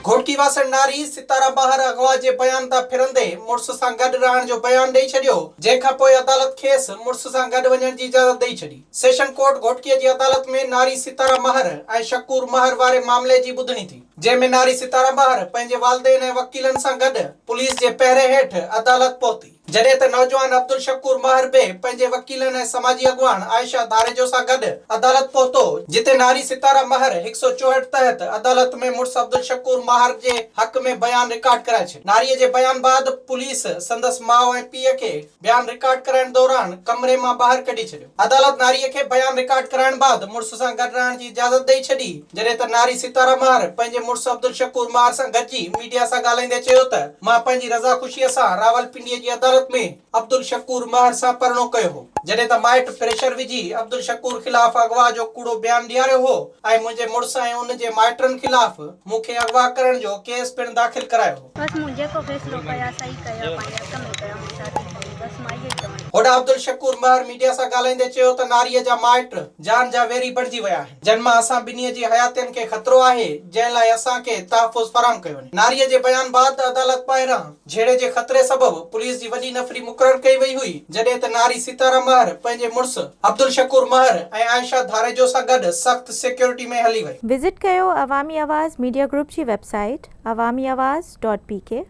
گهوٽڪي واسڻ ناري ستاره بهار اغوا جي بيان تان ڦرندي مڙس سان گڏ رهڻ جو بيان ڏئي ڇڏيو، جنهن کان پوء عدالت کيس مڙس سان گڏ وڃڻ جي اجازت ڏئي ڇڏي. سيشن ڪورٽ گهوٽڪي جي عدالت ۾ ناري ستاره مهر ۽ شڪور مهر واري معاملي جي ٻڌڻي ٿي، جنهن ۾ ناري ستاره مهر پنهنجي والدين ۽ وڪيلن سان گڏ پوليس جي پهري هيٺ عدالت پهتي. جڏهن ته نوجوان عبدالشڪور مهر به پنهنجي وڪيلن ۽ سماجي اڳواڻ عائشه ڌاريجو سان گڏ عدالت پهتو، جتي ناري ستاره مهر 164 تحت عدالت ۾ مڙس عبدالشڪور مهر جي حق ۾ بيان رڪارڊ ڪرائي ڇڏيو. ناريء جي بيان بعد پوليس سندس ماء ۽ پيء کي بيان رڪارڊ ڪرائڻ دوران ڪمري مان ٻاهر ڪڍي ڇڏيو. عدالت ناريء کي بيان رڪارڊ ڪرائڻ بعد مڙس سان گڏ رهڻ جي اجازت ڏئي ڇڏي، جڏهن ته ناري ستاره مهر پنهنجي مڙس عبدالشڪور مهر سان گڏجي ميڊيا سان ڳالهائيندي چيو ته مان پنهنجي رضا خوشيء سان راولپنڊيء جي عدالت ۾ عبدالشڪور مهر سان پرڻو ڪيو هو، جڏهن ته مائٽ پريشر وجهي عبدالشڪور خلاف اغوا جو ڪوڙو بيان ڏياريو هو ۽ منهنجي مڙس ۽ ان جي مائٽن خلاف مون کي اغوا ڪرڻ جو ڪيس پڻ داخل ڪرايو هو. بس مون جيڪو فيصلو ڪيا صحيح ڪيا پنهنجي حق ۾ ڪيا مون شادي ڪئي بس مان اهو ئي چوان ٿي. هوڏانهن عبدالشڪور مهر ميڊيا سان ڳالهائيندي چيو ته ناريء جا مائٽ جان جا ويري بڻجي ويا آهن جن مان اسان ٻنهي جي حياتين کي خطرو آهي جنهن لاء اسان کي تحفظ فراهم ڪيو وڃي. ناريء جي بيان بعد عدالت ٻاهران جهيڙي جي خطري سبب پوليس جي وڏي نفري مقرر ڪئي وئي هئي جڏهن ته ناري ستاره مهر پنهنجي مڙس عبدالشڪور مهر ۽ عائشه ڌاريجو سان گڏ سخت سيڪيورٽي ۾ هلي وئي. وزٽ ڪيو عوامي آواز ميڊيا گروپ جي website Awami Awaz dot P K.